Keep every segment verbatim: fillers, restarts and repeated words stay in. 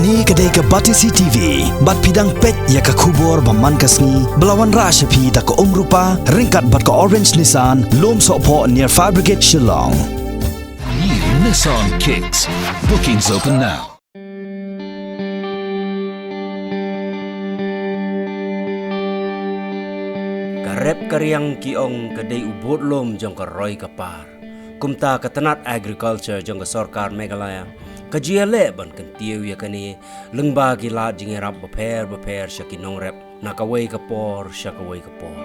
Kane ka dei ka Batesi T V, bad phi dang peit ïa ka khubor ba man ka sngi, ba la wanrah sha phi da ka Umrupa, ryngkat bad ka Orange Nissan, Lumsohphoh near Fire Brigade Shillong. New Nissan Kicks. Bookings open now. Ka rep ka riang ki ong ka dei u budlum jong ka roi ka par. Kumta ka tnat agriculture jong ka sorkar Meghalaya ka ju ïaleh ban kyntiew ïa kane lyngba ki lad jingïarap bapher bapher sha ki nongrep na kawei ka por sha kawei ka por.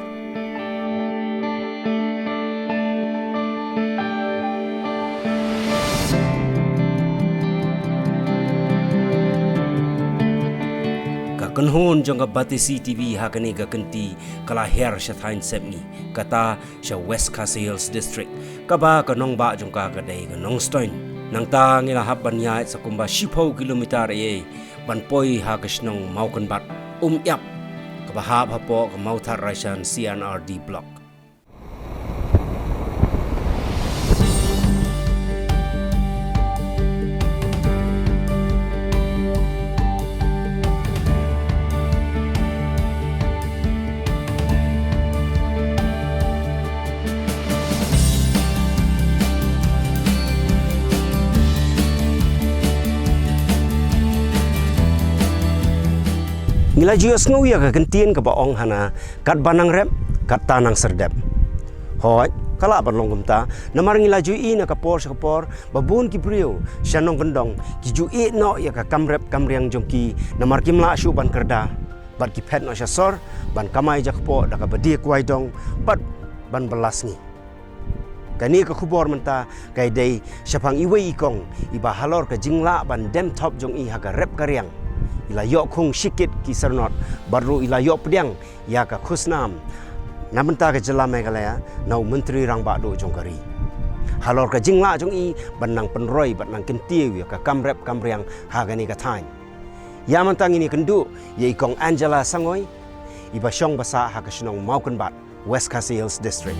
Ka kynhun jong ka Batesi T V ha kane ka kynti ka la hiar sha thaiñ Sepngi, kata sha West Khasi Hills District, kaba ka nongbah jong ka ka dei ka Nongstoiñ. Nangta ngi la hap ban ïaid sa kumba shiphew kilometer ei ei ban poi ha ka shnong Mawkynbat, Umïap, kaba hap hapoh ka Mawthadraishan C and R D Block. Ngi la ju ïohsngew ïa ka kyntien kaba ong hana, katba nang rep, katta nang serdep. Hooid, ka lah ban long kumta, namar ngi la ju ïohi na ka por sha ka por, ba bun ki briew sha nongkyndong ki ju ïeh noh ïa ka kam rep kam riang jong ki, namar kim lah shuh ban kyrda, bad ki phet noh sha sor ban kamai jakpoh da kaba die kwai dong, bad ban bylla sngi. Kane ka khubor mynta ka dei shaphang iwei i kong iba halor ka jinglah ban dem thop jong i ha ka rep ka riang, i la ïoh khung shikit ki syrnod, bad ruh i la ïoh pdiang ïa ka khusnam na bynta ka jylla Meghalaya na u Myntri Rangbah Duh jong ka ri, halor ka jinglah jong i ban nang pynroi bad nang kyntiew ïa ka kam rep kam riang ha kane ka thaiñ. Ïa mynta ngin ïakynduh ïa i kong Angela Sangoi, iba shong ba sah ha ka shnong Mawkynbat, West Khasi Hills District.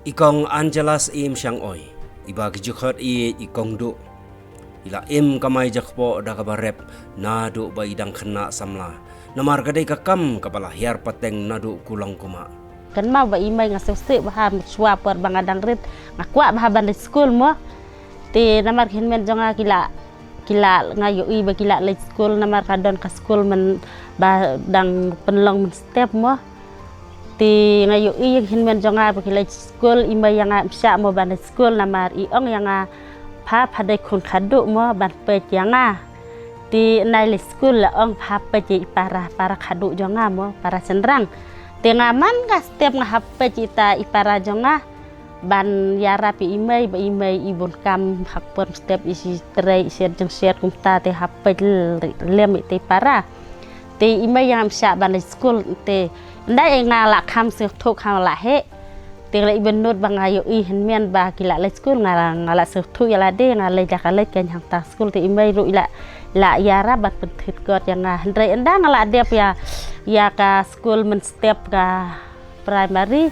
I kong Angela Syiem Shangoi, iba ki ju khot ïa i kong Duh, i la im kamai jakpoh da kaba rep naduh ba i dang khynnah samla, namar ka dei ka kam kaba la hiar pateng naduh kulong kumah. Kynmaw ba i mei nga sngewsih bha, mynshuwa por ba nga dang rit nga kwah bha ban leit skul mo. Te namar ki hynmen jong nga ki la, ki la, nga ïohi ba ki la leit skul namar ka don ka skul mynba dang pynlong mynstep mo. Te nga ïohi ïa ki hynmen jong nga ba ki leit skul, i mei ïa nga ym shah mo ban leit skul namar i ong ïa nga, pha, pha dei khun khadduh mo ban peit ïa nga. Te nai leit skul la ong pha peit ïa i para, para khadduh jong nga mo, para shynrang. Te nga man ka step nga hap peit ïa ita i para jong nga ban ïarap ïa i mei, ba i mei i bun kam ha ka por mynstep i trei i shet jingshet kumta, te hap peit lem ïa ita i para. Te i mei ïa nga ym shah ban leit skul, te ynda i nga la kham sngewthuh kham la heh. Te nga la i bynnud ba nga ïohi hynmen ba ki la leit skul, nga la, nga la sngewthuh ïa lade, nga leit, la ka leit ka hangta skul, te i mei ruh i la, la ïarap ban pynthied kot ïa nga. Hynrei ynda nga la dep ïa, ïa ka skul mynstep ka primary,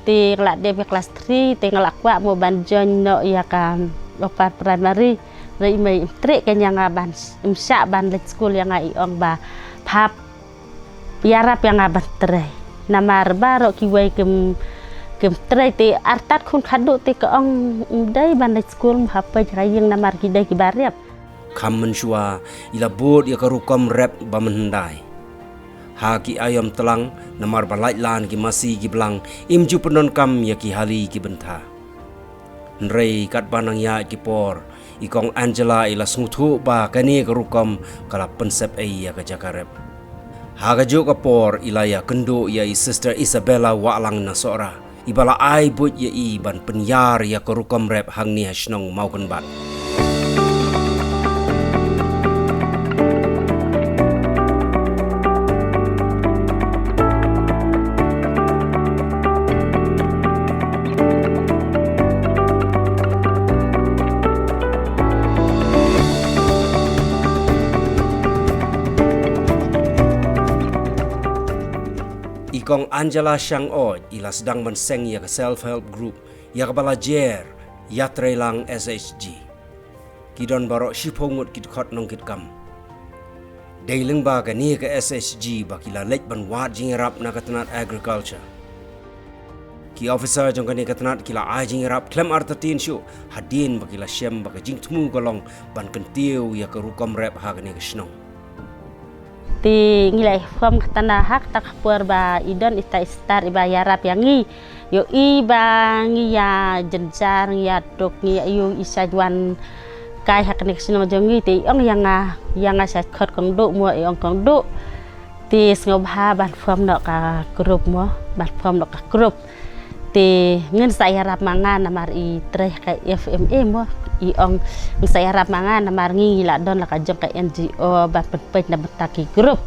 te nga la dep ïa klas three, te nga la kwah mo ban join noh ïa ka upper primary. Hynrei i mei im treh kein ïa nga ban, im shah ban leit skul ïa nga, i ong ba pha ïarap ïa nga ban trei. Namar baroh kiwei kim, kim trei, te artat khun khadduh te ka ong ym dei ban leit skul, pha peit ha ïing namar ki dei kiba rep. Kham mynshuwa i la bud ïa ka rukom rep ba mynhyndai. Ha ki aïom tlang namar ba lait lan ki masi ki blang, im ju pyndonkam ïa ki hali ki bynta. Hynrei katba nang ïaid ki por, i kong Angela i la sngewthuh ba kane ka rukom ka la pynsep ei ïa ka jaka rep. Ha kajuh ka por i la ïakynduh ïa i Sister Isabella Wahlang na Sohra, iba la ai buit ïa i ban pynïar ïa ka rukom rep hangne ha shnong Mawkynbat. I Kong Angela Shangoid i la sdang ban seng ïa ka self help group ïa kaba la jer Ïatreilang S H G. Ki don baroh shiphew ngut ki dkhot nongkitkam. Dei lyngba kane ka S H G ba ki la leit ban wad jingïarap na ka tnat agriculture. Ki officer jong kane ka tnat ki la ai jingïarap khlem artatien shuh hadien ba ki la shem ba ka jingthmu ka long ban kyntiew ïa ka rukom rep ha kane ka shnong. Te ngi la ïa form kata na ha kata ka por ba i don ita i star iba ïarap ïa ngi. Ïohi ba ngi ïa jynjar, ngi ïa duk, ngi ïa ïohi i sa wan kai ha kane ka shnong jong ngi, te i ong ïa nga, ïa nga sa khot Kong Duh mo, i ong Kong Duh. Te sngewbha ban form noh ka group mo, ban form noh ka group. Te ngin sa ïarap ma nga namar i trei ka F M A mo, i ong ngin sa ïarap ma nga namar ngi la don la ka jong ka N G O ban pynpeit na bynta ki group.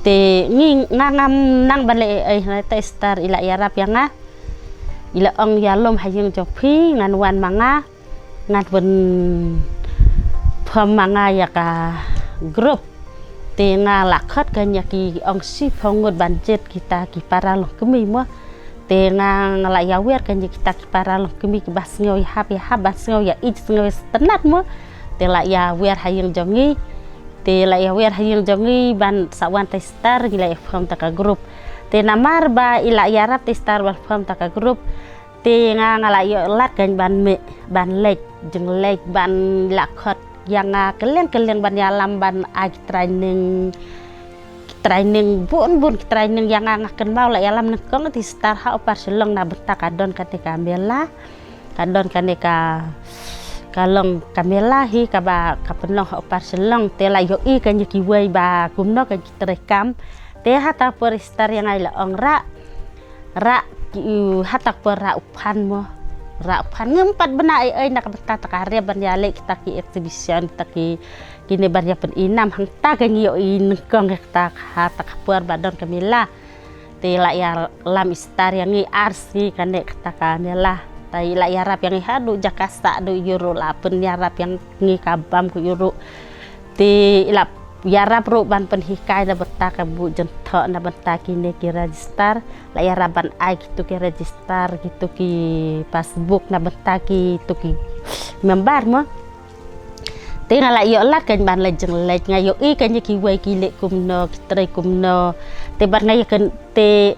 Te ngi nga ngam nang ban leh ei ei, hynrei te i star i la ïarap ïa nga. I la ong ïalum ha ïing jong phi, ngan wan ma nga, ngan pynform ma nga ïa ka group. Te nga la khot kane ki ong shiphew ngut ban jied kita ki para longkmie mo. Te nga, nga la ïawer kane kita ki para longkmie kiba sngew ïahap ïahap, ban sngew ïa ïeit, sngew ïa sngewtynnat mo. Te la ïawer ha ïing jong ngi. Te la ïawer ha ïing jong ngi ban sa wan te i star, ngi la ïa form ta ka group. Te namar ba i la ïarap te i star ban form ta ka group, te nga, nga la ïoh lad kane ban mih, ban leit, jngoh leit, ban la khot ïa nga kylleng kylleng ban ïalam, ban ai ki training, ki training bun bun, ki training ïa nga. Nga kynmaw la ïalam nyngkong te i star ha Upper Shillong na bynta ka don kane ka mela. Ka don kane ka, ka long ka mela hi kaba ka pynlong ha Upper Shillong, te la ïohi kane kiwei ba kumno kane ki trei kam. Te ha ta por i star ïa nga, i la ong rah, rah ki, ha ta por rah u phan mo. Rah u phan, ngim pat bna ei ei na ka bynta ta ka rep ban ïaleh kita ki exhibition, kita ki, kine ban ïa pynïnam, hangta kane ïohi nyngkong ïa kata ha ta ka por ba don ka mela. Te la ïalam i star ïa ngi ar sngi kane kata ka mela. Te i la ïarap ïa ngi haduh jaka sah, haduh ïuh ruh la pynïarap ïa ngi, ka bam ka ïuh ruh. Te i la ïarap ruh ban pynhikai na bynta ka buh jynthoh, na bynta kine ki register. La ïarap ban ai kitu ki register, kitu ki passbook na bynta kitu ki member mo. Te nga la ïoh lad kane ban leit jngoh leit, nga ïohi kane kiwei ki leh kumno, ki trei kumno. Te bad nga ïa kane, te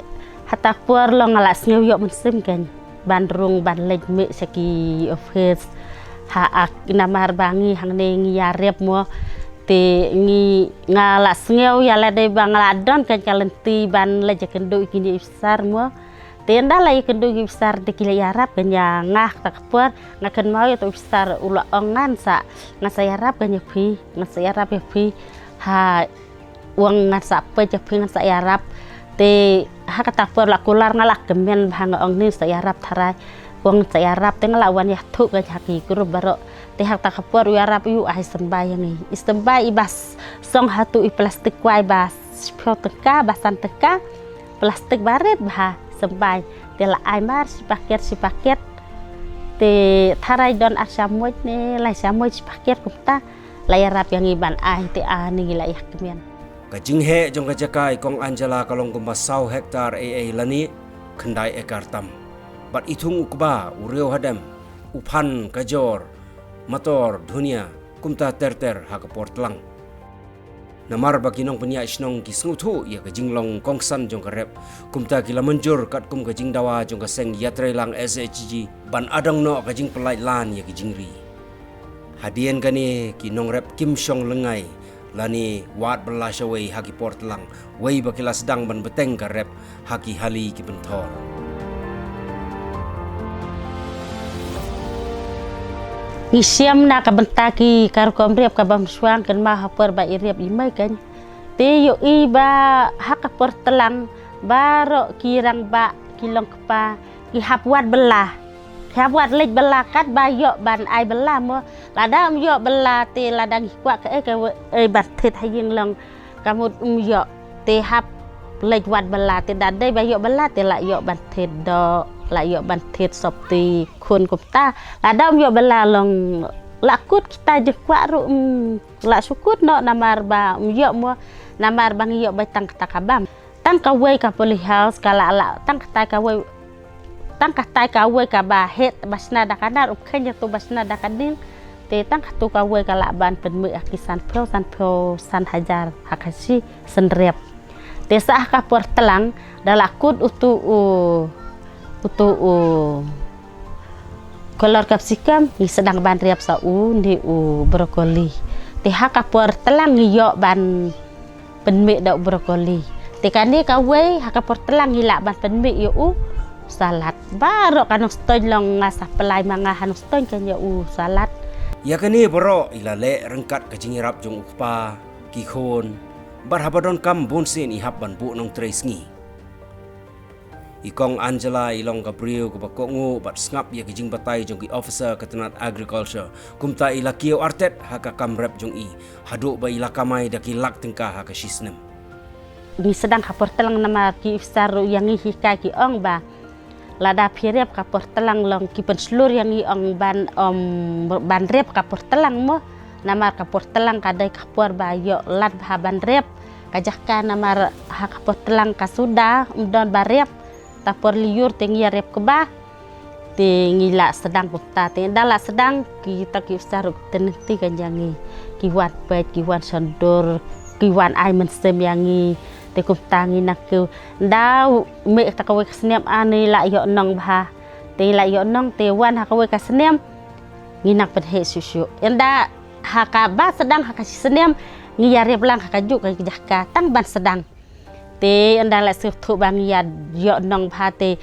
ha ta por long nga la sngew ïoh mynsiem kane ban rung ban leit mih sha ki office. Ha, ak, namar ba ngi hangne ngi ïarep mo. Te ngi, nga la sngew ïa lade ba nga la don kane ka lynti ban leit ïakynduh ïa kine ki officer mo. Te ynda la ïakynduh ïa ki officer te ki la ïarap kane ïa nga ha ta ka por. Nga kynmaw ïa uto u officer u la ong ngan sa, ngan sa ïarap kane ïa phi, ngan sa ïarap ïa phi. Ha, u ong ngan sa peit ïa phi, ngan sa ïarap. Te ha kata ka por la kular, nga la kmen bha, nga ong ngan sa ïarap tharai. U ong ngan sa ïarap, te nga la wan ïathuh kane ha ki group baroh. Te ha kata ka por u ïarap u ai symbai ïa ngi. I symbai iba song ha tu i plastik kwai ba shiphew tyngka, ba san tyngka. Plastik barit bha symbai. Te la ai mar shi paket, shi paket. Te tharai don ar shamoit ne lai shamoit shi paket kumta. La ïarap ïa ngi ban ai te ani ngi la ïa kmen. Ka jingheh jong ka jaka i Kong Angela ka long kumba saw hektar ei ei lane khyndai ekar tam. Bad i thung u kba, u riew hadem, u phan, ka jor, mator, dhunia, kumta ter ter ha ka por tlang. Namar ba ki nongpynïaid shnong ki sngewthuh ïa ka jinglong kongsan jong ka rep, kumta ki la mynjur katkum ka jingdawa jong ka seng Ïatreilang S H G ban adong noh ka jingpyllait lan ïa ki jingri. Hadien kane ki nongrep kim shong lyngngai lane wad bylla shawei ha ki por tlang, wei ba ki la sdang ban bteng ka rep ha ki hali ki pynthor. Ngi shem na ka bynta ki ka rukom rep ka bym shuwa, kynmaw ha por ba i rep i mei kane. Te ïohi ba ha ka por tlang baroh ki rangbah, ki longkpa ki hap wad bylla. Ki hap wad leit bylla katba ïoh ban ai bylla mo. Lada ym ïoh bylla te lada ngi kwah kaei kaei ban thied ha ïing long, ka mut ym ïoh, te hap leit wad bylla, te da dei ba ïoh bylla te la ïoh ban thied doh, la ïoh ban thied sopti khun kumta. Lada ym ïoh bylla long la kut kita jingkwah ruh, ym, la shu kut noh namar ba ym ïoh mo, namar ba ngi ïoh bai tang kata ka bam. tang kawei ka polyhouse ka la la tang katai kawei, tang katai kawei kaba heh ba shna da ka nar, um kheiñ ïa tu ba shna da ka ding. Te tang katu kawei ka lah ban pynmih ha ki sanphew, sanphew san hajar ha ka shi snem rep. Te sa ha ka por tlang da la kut utu u, utu u kolor capsicum, ngi sdang ban rep sa u ne u broccoli. Te ha ka por tlang ngi ïoh ban pynmih da u broccoli. Te kane kawei ha ka por tlang ngi lah ban pynmih ïa u salad. Baroh ka nongstoiñ long nga supply ma nga ha nongstoiñ kane ïa u salad. Ïa kane baroh i la leh ryngkat ka jingïarap jong u kpa, ki khun, bad haba donkam bun sien i hap ban buh nongtrei sngi. I kong Angela i long ka briew kaba kohnguh bad sngap ïa ki jingbatai jong ki officer ka tnat agriculture, kumta i la kiew artet ha ka kam rep jong i, haduh ba i la kamai da ki lak tyngka ha ka shi snem. Ngi sdang ha por tlang namar ki officer ruh ïa ngi hikai ki ong ba lada phi rep ka por tlang long ki pynshlur ïa ngi ong ban, ym ban rep ka por tlang mo. Namar ka por tlang ka dei ka por ba ïoh lad bha ban rep. Ka jaka namar ha ka por tlang ka suda ym don ba rep. Ta por lyiur te ngi ïa rep kba. Te ngi la sdang kumta, te da la sdang kita ki officer ruh teng ti ka ïa ngi. Ki wan peit, ki wan shon dur, ki wan ai mynsiem ïa ngi. Te kumta ngi nang kiew, da mih ta kawei ka snem ani la ïoh nong bha. Te la ïoh nong te wan ha kawei ka snem ngi nang pynheh shuh shuh. Ynda ha kaba sdang ha ka shi snem ngi ïa rep lang ha kajuh ka jaka tang ban sdang. Te ynda la sngewthuh ba ngi ïa ïoh nong bha te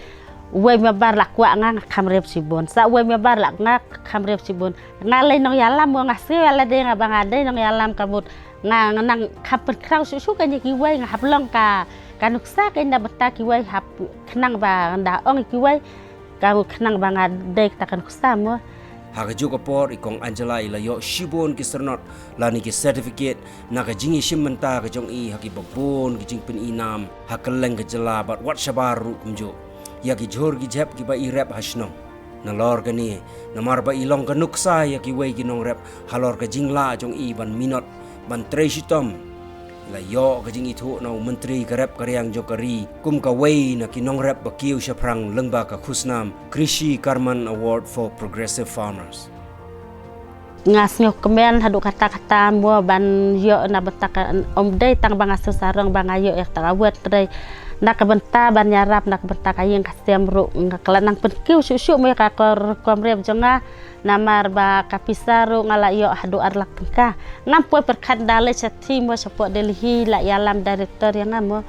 wei member la kwah nga, nga kham rep shibun. Sa wei member la nga kham rep shibun. Nga lei nongïalam mo, nga sngew ïa lade nga ba nga dei nongïalam ka mut nga, nga nang kham pynkhraw shuh shuh kane kiwei, nga hap long ka, ka nuksa kane na bynta kiwei, hap khnang ba nda ong kiwei ka khnang ba nga dei kata ka nuksa mo. Ha kajuh ka por i kong Angela i la ïoh shibun ki syrnod lane ki certificate na ka jingïashim bynta ka jong i ha kiba bun ki jingpyni nam ha kylleng ka jylla bad wat shabar ruh kumjuh ïa ki jhur ki jhep kiba i rep ha shnong. Nalor kane, namar ba i long ka nuksa ïa kiwei ki nongrep halor ka jinglah jong i ban minot, ban trei shitom, i la ïoh ka jingithuh na u Myntri ka rep ka riang jong ka ri kum kawei na ki nongrep ba kiew shaphrang lyngba ka khusnam Krishi Karman Award for Progressive Farmers. Nga sngewkmen haduh katta katta mo ban ïoh na bynta ka, ym dei tang ba nga sngewsarong ba nga ïoh ïa kata ka award, hynrei na ka bynta ban ïarap na ka bynta ka ïing ka sem ruh nga la nang pynkiew shuh shuh mo ïa ka rukom rep jong nga. Namar ba ka pisa ruh nga la ïoh haduh ar lak tyngka. Ngam poi pyrkhat, da leit sha theme mo shapoh Delhi, la ïalam director ïa nga mo.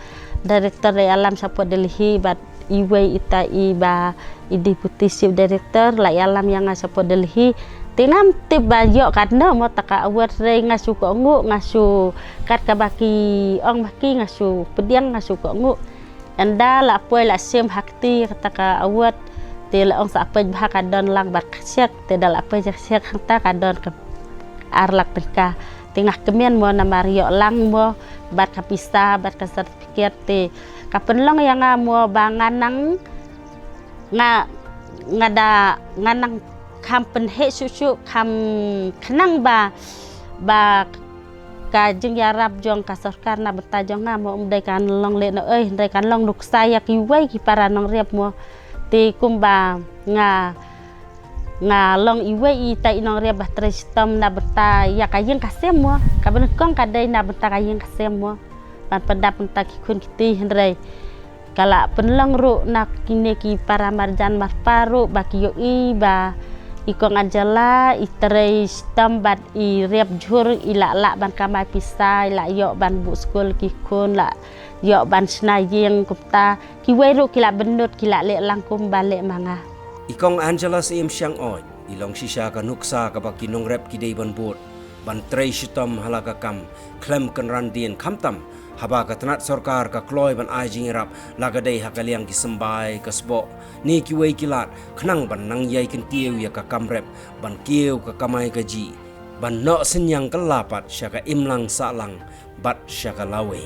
Director la ïalam shapoh Delhi bad iwei ita i ba i deputy chief director la ïalam ïa nga shapoh Delhi. Te ngam tip ba ïoh katno mo kata ka award, hynrei nga shu kohnguh, nga shu, kat kaba ki ong ba ki, nga shu pdiang, nga shu kohnguh. Ynda la poi la shim ha kti kata ka award, te la ong sa peit bha, ka don lang bad ka cheque, te da la peit ka cheque hangta ka don ka ar lak tyngka. Te nga kmen mo namar ïoh lang mo bad ka pisa bad ka certificate, te ka pynlong ïa nga mo ba nga nang, nga, nga da, nga nang kham pynheh shuh shuh, kham khnang ba, ba ka jingïarap jong ka sorkar na bynta jong nga mo ym dei kan long lehnohei, hynrei kan long nuksa ïa kiwei ki para nongrep mo. Te kumba nga, nga long iwei ita i nongrep ba trei shitom na bynta ïa ka ïing ka sem mo. Kaba nyngkong ka dei na bynta ka ïing ka sem mo, ban pyndap bynta ki khun ki kti, hynrei ka la pynlong ruh na kine ki para marjan marpa ruh ba ki ïohi ba i kong Angela i trei shitom bad i rep jhur, i la lah ban kamai pisa, i la ïoh ban buh skul ki khun, la ïoh ban shna ïing, kumta kiwei ruh ki la bynnud, ki la leh lang kumba leh ma nga. I kong Angela Syiem Shang Oid i long shisha ka nuksa kaba ki nongrep ki dei ban bud, ban trei shitom ha la ka kam khlem kynran dien, khamtam haba ka tnat sorkar ka kloi ban ai jingïarap, la ka dei ha ka liang ki symbai, ka sboh ne kiwei ki lad, khnang ban nang ïai kyntiew ïa ka kam rep, ban kiew ka kamai kajih, ban noh synñiang kylla pat sha ka imlang sahlang bad sha ka lawei.